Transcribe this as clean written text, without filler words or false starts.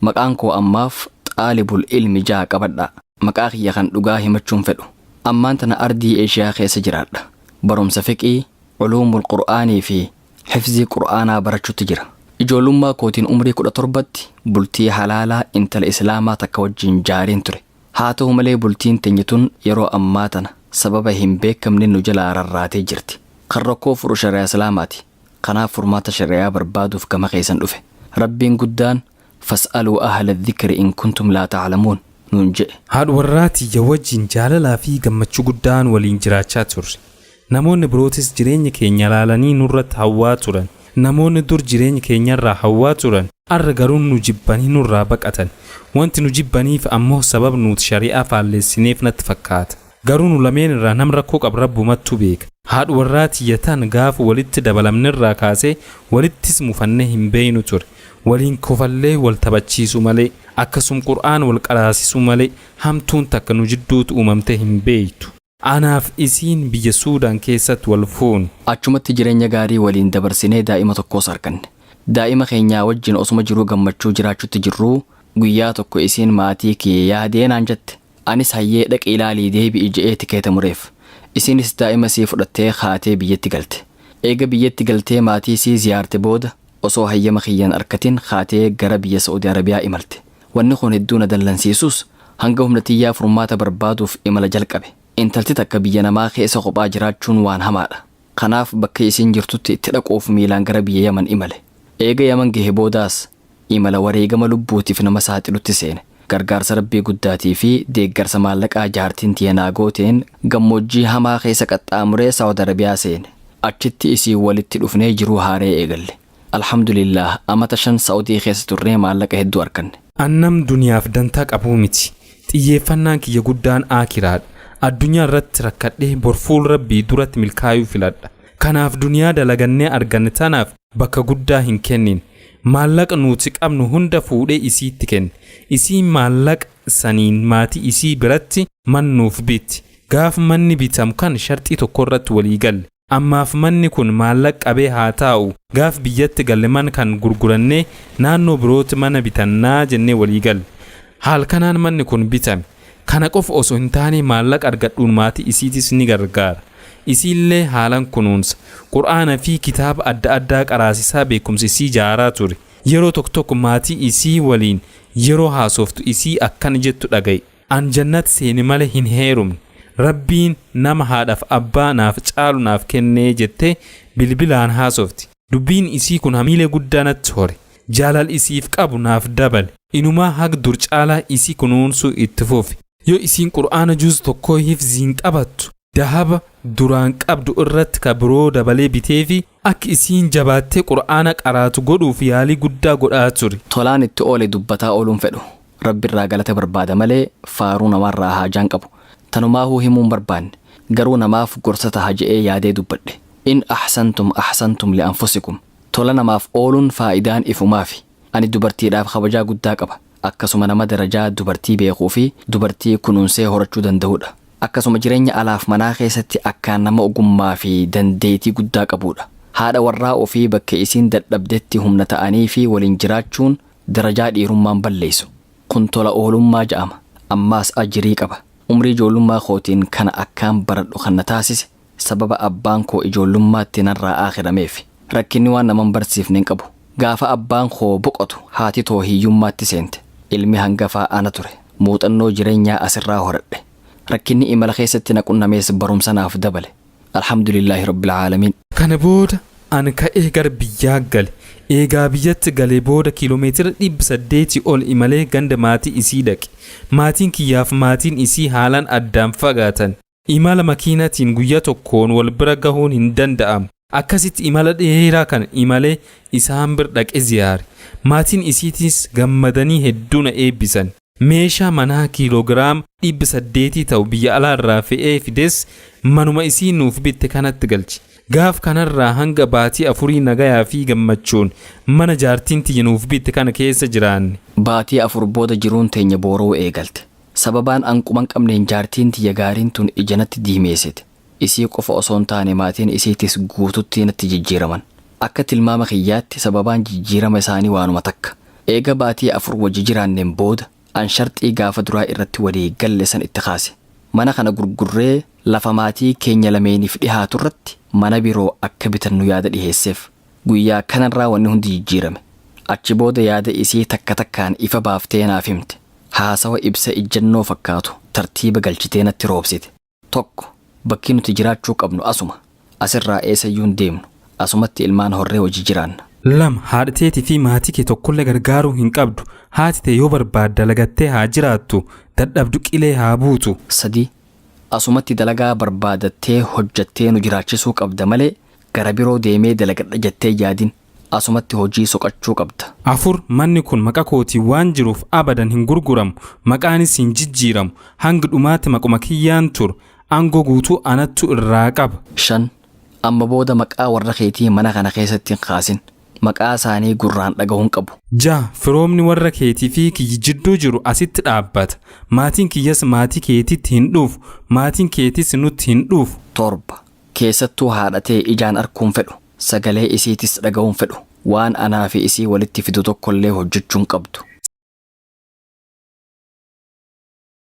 Maqaan koo ammaaf Xaalibul Ilmi ja'a qabadhaa. Maqaa kiyya kan dhugaa himachuun fedhu. Ammaan tana ardii Eeshiyaa keessa jiraadha. Barumsa fiqii, culuumul Qur'aanii fi hifzii Qur'aanaa barachuutti jira. Ijoollummaa kootiin umrii 17tti bultii halaalaa intala Islaamaa takka wajjin jaareen ture. Haa ta'u malee, bultiin teenya tun yeroo ammaa tana sababa hin beekamne nu jalaa rarraatee jirti. Kan rakkoo furu shari'aa Islaamaati. Kanaaf furmaata shari'aa barbaaduuf gama keessan dhufe. Rabbiin guddaan "فاسألوا أهل الذكر إن كنتم لا تعلمون" nuun je'e. Haadha warraa tiyya wajjin jaalalaa fi gammachuu guddaan waliin jiraachaa turre. Namoonni birootis jireenya keenya ilaalanii nurratti hawwaa turan. Namoonni dur jireenya keenyarraa hawwaa turan arra garuu nu jibbanii nurraa baqatan. Wanti nu jibbaniif ammoo sababa nuti shari'aa faalleessineef natti fakkaata. Garuu nu lameen irraa nam rakkoo qabu Rabbumattu beeka. Haadha warraa tiyya tan gaafa walitti dabalamnerraa kaasee walittis mufannee hin beeynu ture. Waliin kofallee wal taphachiisu malee, akkasum Qur'aan wal qaraasisuu malee, hamtuun takka nu jidduutu uumamtee hin beeytu. Anaaf isiin biyya Suudaan keessatti wal fuune. Achumatti jireenya gaarii waliin dabarsinee daa'ima tokkos arganne. Daa'ima keenyaa wajjin osuma jiruu gammachuu jiraachutti jirruu, guyyaa tokko isiin maatii kiyya yaadee naan jette. Anis hayyee, dhaqi ilaalii deebi'i je'ee tikeeta mureef. Isiinis daa'ima sii fudhattee kaatee biyyatti galte. Eega biyyatti galtee maatii sii ziyaarte booda, osoo hayyama kiyyan arkatin kaatee gara biyya Saudi Arabiyaa imalte. Wanni kun hedduu na dallansiisus, hanga humna tiyyaa furmaata barbaaduuf imala jalqabe. Intalti takka biyya namaa keessa kophaa jiraachuun waan hamaadha. Kanaaf bakka isiin jirtutti itti dhaquuf miilaan gara biyya Yaman imale. Eega Yaman gahe boodaas imala wareegama lubbuutiif nama saaxilutti seene. Gargaarsa Rabbii guddaatii fi deeggarsa maallaqaa jaartiin tiyya naa gooteen gammoojjii hamaa keessa qaxxaamuree Saudi Arabiyaa seene. Achitti isiin walitti dhufnee jiruu haaree eegalle. Alhamdulillah, amata 5 Saudii keessa turree maallaqa hedduu arganne. An nam duniyaaf dantaa qabuu miti. Xiyyeeffannaan kiyya guddaan aakiraadha. Addunyaa irratti rakkadhee bor fuul Rabbii duratti milkaayuu filadha. Kanaaf duniyaa dalagannee arganne tanaaf bakka guddaa hin kennin. Maallaqa nuti qabnu hunda fuudhee isiitti kenne. Isiin maallaqa saniin maatii isii biratti man nuuf bitti. Gaaf manni bitamu kan sharxii tokko irratti walii galle. Ammaaf manni kun maallaqa qabee haa taa'u, gaaf biyyatti galle man kan gurgurannee naannoo birootti mana bitannaa jennee walii galle. Haal kanaan manni kun bitame. Kana qofa osoo hin taane, maallaqa argadhuun maatii isiitis ni gargaara. Isiillee haalan kunuunsa. Qur'aana fi kitaaba adda addaa qaraasisaa beekumsa isii jaaraa ture. Yeroo tokko tokko maatii isii waliin yeroo haasoftu isii akkana jettu dhagaye. "An jannat seene malee hin heerumne. Rabbiin nama haadhaaf abbaa naaf caalu naaf kennee" jettee bilbilaan haasofti. Dubbiin isii kun hamiilee guddaa natti hore. Jaalal isiif qabu naaf dabale. Inumaa hag dur caalaa isii kunuunsuu itti fufe. Yoo isiin Qur'aana juuz tokkoo hifziin qabattu, dahaba duraan qabdu irratti ka biroo dabalee biteefi akka isiin jabaattee Qur'aana qaraatu godhuuf yaalii guddaa godhaa ture. Tolaan itti oole dubbataa ooluun fedhu. Rabbi irraa galata barbaada malee faaruu namarraa haajaan qabu. Tanumaahuu himuun barbaanne. Garuu namaaf gorsa taha je'ee yaadee dubbadhe. إن أحسنتم أحسنتم لأنفسكم. Tola namaaf ooluun faayidaan ifumaafi. Ani dubartiidhaaf kabajaa guddaa qaba. Akkasuma nama darajaa dubartii beekuu fi dubartii kunuunsee horachuu danda'udha. Akkasuma jireenya alaaf manaa keessatti akkaan nama ogummaa fi dandeetii guddaa qabudha. Haadha warraa ofii bakka isiin dadhabdetti humna ta'anii fi waliin jiraachuun darajaa dhiirummaan balleessu. Kun tola oolummaa ja'ama. Ammaas ajirii qaba. Umrii ijoollummaa kootiin kana akkaan baradhu kan na taasise sababa abbaan koo ijoollummaatti narraa aakhirameef. Rakkinni waan naman barsiifne hin qabu. Gaafa abbaan koo boqotu haati too hiyyummaatti seente. Ilmi hangafaa ana ture. Muuxannoo jireenyaa asirraa horadhe. Rakkinni imala keessatti na qunnamees barumsa naaf dabale. الحمد لله رب العالمين. Kana booda an ka'ee gara biyyaa gale. Eegaa biyyatti galee booda kiiloomeetira 800 ol imalee ganda maatii isii dhaqe. Maatiin kiyyaaf maatiin isii haalaan addaan fagaatan. Imala makiinatiin guyyaa tokkoon wal bira gahuun hin danda'amu. Akkasitti imala dheeraa kana imalee isaan bir dhaqe ziyaare. Maatiin isiitis gammadanii hedduu na eebbisan. Meeshaa manaa kiiloogiraama 800 ta'u biyya alaarraa fe'ee fides manuma isii nuuf bitte kanatti galche. Gaaf kanarraa hanga baatii 4 nagayaa fi gammachuun mana jaartiin tiyya nuuf bitte kana keessa jiraanne. Baatii 4 booda jiruun teenya boora'uu eegalte. Sababaan an quban qabneen jaartiin tiyya gaariin tun ija natti diimeessite. Isii qofa osoo hin taane, maatiin isiitis guututti natti jijjiiraman. Akka tilmaama kiyyaatti sababaan jijjiirama isaanii waanuma takka. Eega baatii 4 wajji jiraanneen booda an sharxii gaafa duraa irratti walii galle san itti kaase. Mana kana gurgurree lafa maatii keenya lameeniif dhihaatu irratti mana biroo akka bitannu yaada dhiheesseef. Guyyaa kanarraa wanni hundi jijjiirame. Achi booda yaada isii takka takkaan ifa baaftee naaf himte. Haasawa ibsa ijjannoo fakkaatu tartiiba galchitee natti roobsite. 1, Bakki nuti jiraachuu qabnu asuma. Asirraa eessayyuu hin deemnu. Asumatti ilmaan horree wajji jiraanna. 2, Haadha teetii fi maatii kee tokkollee gargaaruu hin qabdu. Haati tee yoo barbaadde dalagattee haa jiraattu, dadhabdu qilee haa buutu. 3, Asumatti dalagaa barbaadattee hojjattee nu jiraachisuu qabda malee gara biroo deemee dalagadha jettee hin yaadin. Asumatti hojii soqachuu qabda. 4, Manni kun maqa kootiin waan jiruuf abadan hin gurguramu, maqaanis hin jijjiiramu. Hanga dhumaatti maquma kiyyaan tura. Aangoo guutuu anattu irraa qaba. 5, Amma booda maqaa warra keetii mana kana keessatti hin kaasin. Maqaa isaanii gurraan dhagahuu hin qabu. 6, Firoomni warra keetii fi kiyya jidduu jiru asitti dhaabbata. Maatiin kiyyas maatii keetitti hin dhufu, maatiin keetis nutti hin dhufu. 7, Keessattuu haadha tee ijaan arkuu hin fedhu. Sagalee isiitis dhagahuu hin fedhu. Waan anaa fi isii walitti fidu tokkollee hojjechuu hin qabdu.